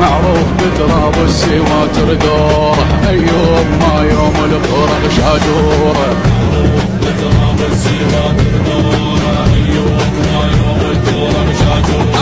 معروف بتراب السواتر دوره، ايوم ما يوم الفرق شاجوره. معروف بتراب السواتر دوره، ايوم ما يوم الفرق شاجوره.